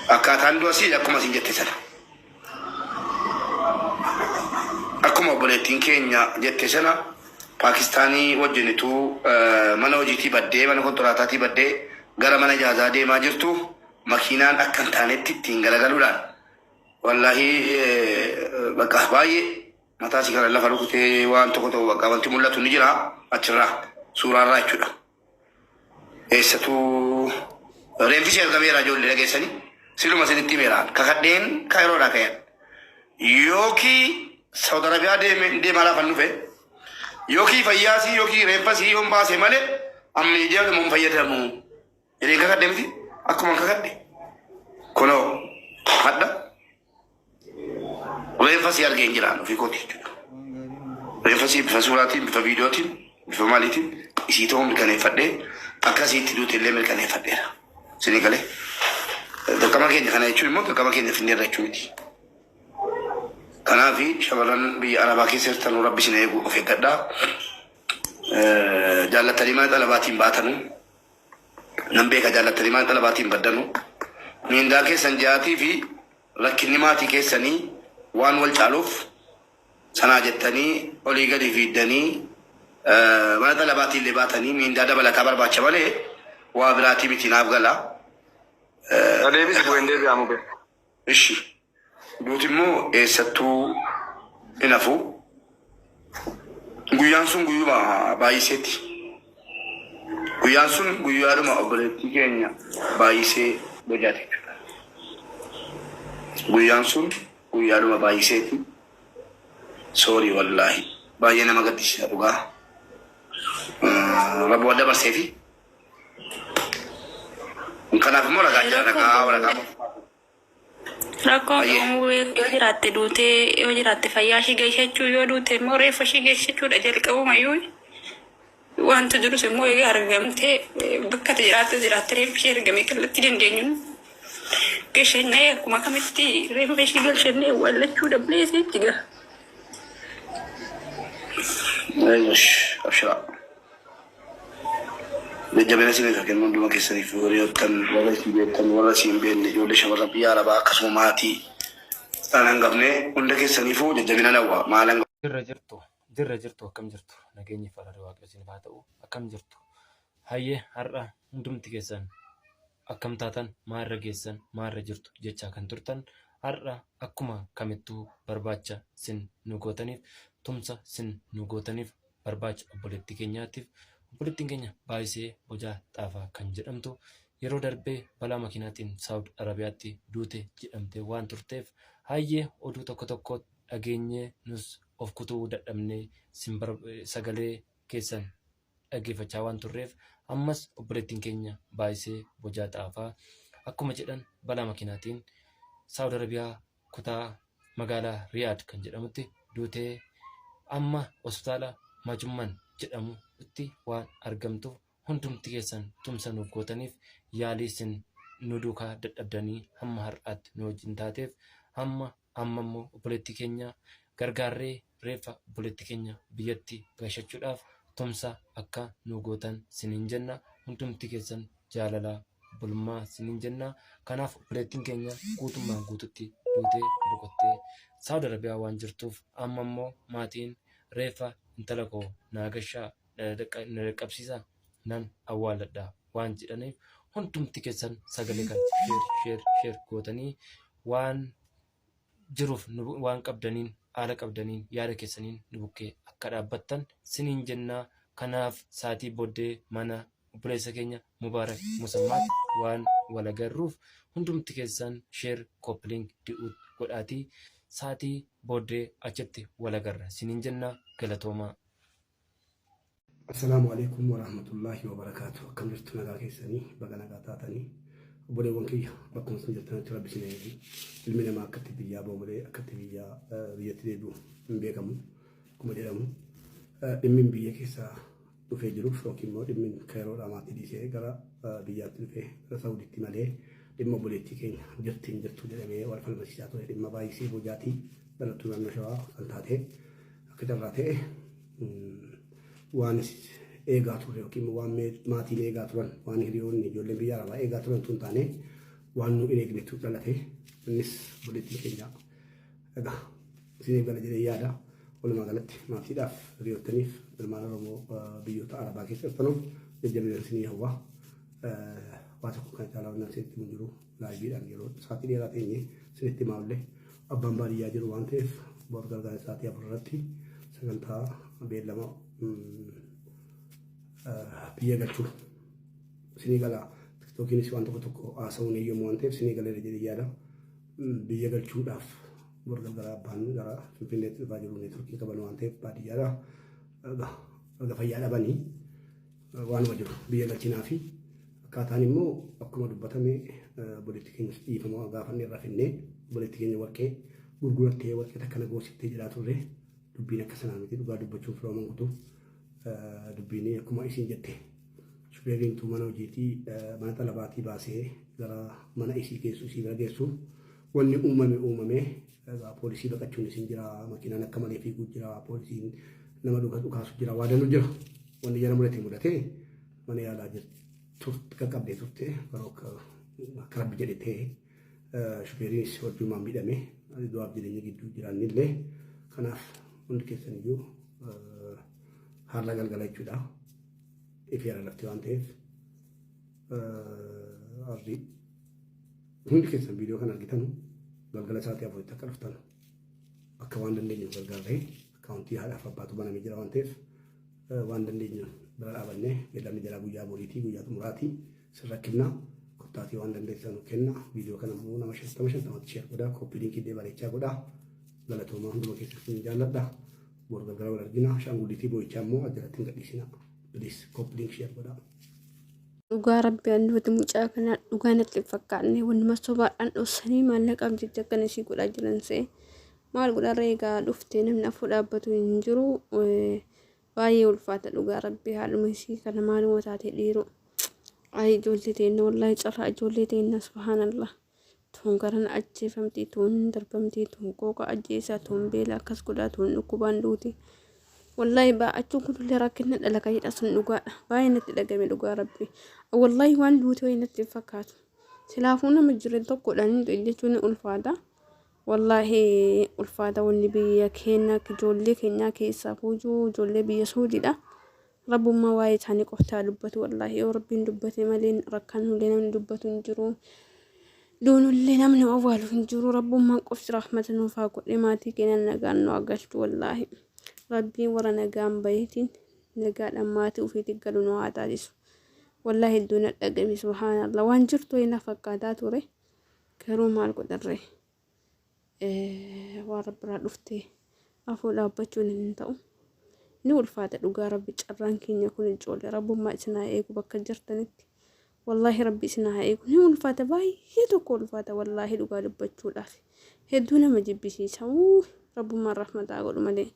Akkaataan du'a isii akkuma isin jette sana. Akkuma obboleettiin keenya jette sana Paakistaanii wajjin utuu mana hojiitii baddee mana kontiraataatii baddee gara mana ijaazaa deemaa jirtu makiinaan akka hin taanetti ittiin galagaluudhaan wallaahi bakka baay'ee mataa isii kana lafa rukutee waan tokko tokko bakka wanti mul'atu ni jira achirraa suuraarraa jechuudha. Eessatuu reenfi ishee argameera ijoollee dhageessanii siluma isinitti himeera kakadheen kaayiroodhaa ka'een yookiin Saudi Arabiyaa deeme deemaa laafan dhufe yookiin fayyaasii yookiin reenfasii yoon baase malee amma miidiyaa dhuma hin fayyadamu jedheen kakadhe miti akkuma kakadhe kunoo hadha Reeffa si argee hin jiraan ofii kooti jechuudha. Reeffa si bifa suuraatiin, bifa viidiyootiin, bifa maaliitiin isii ta'uu mirkaneeffadhee akka isii itti duute illee mirkaneeffadheera. Isinii galee. Dirqama keenya kana jechuun immoo dirqama keenya finneerra jechuu miti. Kanaaf shamarran biyya Arabaa keessa jirtan rabbi isin eegu of eeggadhaa. Jaallattanii mana xalabaatiin baatanuu nan beeka jaallattanii mana xalabaatiin baddanuu miindaa keessan ji'aatii fi Rakkinni maatii keessanii waan wal caaluuf sanaa jettanii olii gadi fiiddanii mana xalabaatii illee baatanii miindaa dabalataa barbaacha malee waa biraatii miti naaf gala. Na deebisi bu'een deebi'aa mube. Ishi. Duuti immoo eessattuu hin hafu. Guyyaan sun guyyuma baay'iseeti. Guyyaan sun guyyaadhuma obboleettii keenya baay'isee bojaati jechuudha. Guyyaan sun guyyaadhuma baay'iseeti. Soorii wallaahi baay'ee nama gaddisiisa dhugaa. Rabbi waan dabarseefi. Kanaaf immoo ragaa jira ragaa waraqaa. Rakkoon qabu yoo jiraatte duutee yoo jiraatte fayyaa ishii geeshachuu yoo duute immoo reeffa ishii geeshachuudha jalqabumayyuu wanti jirus immoo egaa argamtee bakka ati jiraatte jiraatte reeffi ishee argamee kallattii dandeenyuun geeshannee akkuma kamitti reeffa ishii galchannee awwaallachuu dhabnee jechi gaa. Ayyosh abshiraa. Jajjabina isiniif haa kennu hunduma keessaniif hiriyoottan warra isin beektan warra isin hin beekne ijoollee shamarran biyya arabaa akkasuma maatii isaan hangafne hunda keessaniifuu jajjabina hawwa maal hanga Jirra jirtu jirra jirtu akkam jirtu nageenyi fi araarri waaqayyo isiniif haa ta'u akkam jirtu hayyee har'a hundumti keessan akkam taatan maalirra geessan maalirra jirtu jechaa kan turtan har'a akkuma kamittuu barbaacha sin nu gootaniif tumsa sin nu gootaniif barbaacha obboleettii keenyaatiif obboleettiin keenya Baayisee Bojaa Xaafaa kan jedhamtu yeroo darbee balaa makiinaatiin Saawud Arabiyaatti duute jedhamtee waan turteef hayyee oduu tokko tokko dhageenyee nus of kutuu dadhabnee sin sagalee keessan dhaggeeffachaa waan turreef ammas obboleettiin keenya Baayisee Bojaa Xaafaa akkuma jedhan balaa makiinaatiin Saawud Arabiyaa kutaa magaalaa Riyaad kan jedhamutti duutee amma hospitaala Majumman jedhamutti waan argamtuuf hundumti keessan tumsa nuuf gootaniif yaalii isin nu duukaa dadhabdanii hamma har'aatti nu wajjin taateef hamma amma immoo obboleettii keenya gargaarree reeffa obboleettii keenya biyyatti gashachuudhaaf tumsa akka nu gootan siniin jenna hundumti keessan jaalala obbolummaa siniin jenna kanaaf obboleettiin keenya guutummaan guututti duutee boqottee Saawud Arabiyaa waan jirtuuf amma immoo maatiin reeffa intala koo naa gashaa na dhaqqabsiisa nan awwaaladha waan jedhaniif hundumti keessan sagalee kana sheer sheer sheer gootanii waan jiruuf waan qabdaniin haala qabdaniin yaada keessaniin nu bukkee akka dhaabbattan siniin jennaa kanaaf saatii booddee mana obboleessa keenya Mubaarak Musammaatti waan wal agarruuf hundumti keessan share copy link duet godhaatii saatii booddee achitti wal agarra siniin jenna galatoomaa. Assalaamu Aleeykum Warahmatullaahi Wabarakaatuh Akkam jirtu nagaa keessanii baga nagaa taatanii obboleewwan kiyya bakkuma isin jirtanitti rabbi isin eegu ilmi namaa akkatti biyyaa ba'u malee akkatti biyyaa biyyatti deebi'u hin beekamu akkuma jedhamu dhimmin biyya keessaa dhufee jiruuf yookiin immoo dhimmin kayiroodhaa maatii dhiisee gara biyyaatti dhufee gara Saudiitti malee dhimma obboleettii keenya jirti hin jirtu jedhamee wal falmasiisaa ture dhimma baay'isee bojaatii dhalattuu naannoo shawaa kan taate akka carraa ta'e waan eegaa turre yookiin waan maatiin eegaa turan waan hiriyoonni ijoolleen biyya arabaa eegaa turan tun taane Waan nu hin eegnetu dhalate. Innis obboleettiin keenya egaa isiniif gala jedhee yaada. Walumaa galatti maatiidhaaf, hiriyoottaniif, ilmaan Oromoo biyyoota Arabaa keessa jirtanuuf jajjabina isinii hawwa. Waa tokko kan caalaa wannan isinitti himu jiru laayiviidhaan yeroo sa'aatii dheeraa teenyee isinitti himaa abbaan baadiyyaa jiru waan ta'eef bor galgala sa'aatii 4 irratti sagantaa beellama biyya galchuu isinii gala. Tiktookiinis waan tokko tokko haasa'uun eeyyamu waan ta'eef isinii galeera jedhee yaada. Biyya galchuudhaaf bor galgala abbaan gara Finfinneetti dhufaa jiru, neetworkii qaban waan ta'eef baadiyyaadha. Erga fayyaa dhabanii waanuma jiru biyya galchinaa fi akkaataan immoo akkuma dubbatame obboleetti keenyas dhiifama gaafanne irraa finnee obboleetti keenya warqee gurgurattee warqee takka na goosittee jedhaa turre. Dubbiin akka sanaa miti, dhugaa dubbachuuf firooman kutu. Dubbiin akkuma isin jette shufeeriin mana hojiitii mana xalabaatii baasee gara mana isii geessu, isii bira geessu, wanni uumame uumame. Poolisii baqachuun isin jira, makiinaan akka malee fiiguu jira, poolisiin nama dhuka dhukaasu jira, waa danuu jira. Wanni jara mudate mudate, mana yaalaa jirtu qaqqabdee turte. Yeroo akka rabbi jedhe ta'e shufeeriinis wajjumaan miidhame, du'aaf jireenya gidduu jiraannillee. Kanaaf hundi keessan iyyuu haala galgala jechuudha. Ifi yaala lafti waan ta'eef arri hundi keessan viidiyoo kan argitan galgala sa'aatii 4tti akka dhuftan, akka waan dandeenyu gargaarree, akkaawuntii haadhaaf abbaatu banamee jira waan ta'eef waan dandeenyu bira dhaabannee, beellamni jalaa guyyaa boriitii, guyyaa xumuraatii sin rakkinna, kottaatii waan dandeessan kenna. Viidiyoo kana immoo nama 50 50tti share godhaa, copy linkii illee bareechaa godhaa. Galatoomaa, hunduma keessatti jaalladha. Bor galgala wal argina. Ashaangulliitii boo'ichaa immoo ajjalatti hin gadhiisina. Please copy link share godhaa. Dhugaa rabbi, annuuti mucaa kana dhugaa natti hin fakkaanne. Wannuma sobaadhaan dhoksanii maallaqaaf jecha akkana isii godhaa jiran se'e. Maal godharra, egaa dhufte namni afur dhaabbatu hin jiru. Baay'ee ulfaata dhugaa rabbi, haadhuma isii kana maaluma taate dhiiroo. Ay ijoollee teenna, wallaahi carraa ijoollee teenna, subhaanallah. Tuun garan ajjeefamti, tuun darbamti, tuun qooqa ajjeesaa, tuun beela akkas godhaa, tuun dhukkubaan duuti. Wallaahi baa'achuun kunillee rakkina dhala kan jedha sun dhugaadha. Baay'ee natti dhagame dhugaa rabbi. Wallaahi waan duute wayii natti hin fakkaatu. Silaafuu nama jiran tokkodhaan hin du'in jechuun ni ulfaata. Wallaahi ulfaata wanni biyya keenya ijoollee keenyaa keessaa fuujuu ijoollee biyya Suudiidha. Rabbummaa waa'ee isaanii qoftaa dubbatu. Wallaahi yoo rabbiin dubbate malee rakkanullee namni dubbatu hin jiru. Duunullee namni awwaalu hin jiru. Rabbummaan qofti rahmata nuuf haa godhe, maatii keenya nagaan nu haa galchu wallaahi. Rabbiin warra nagaan baheetiin nagaadhaan maatii ofiitti galu nu haa taasisu. Wallaahi hedduu na dhagame, subhaanallah, waan jirtu wayii na fakkaataa ture. Garuu maal godharree, waan rabbiraa dhuftee afuu dhaabbachuun hin ta'u. Ni ulfaata dhugaa rabbi, carraan keenya kun ijoollee. Rabbummaa isin haa eegu bakka jirtanitti. Wallaahi rabbi isin haa eegu. Ni ulfaata, baay'ee tokko ulfaata wallaahi dhugaa dubbachuudhaaf. Hedduu nama jibbisiisa. Rabbummaan rahmataa godhu malee.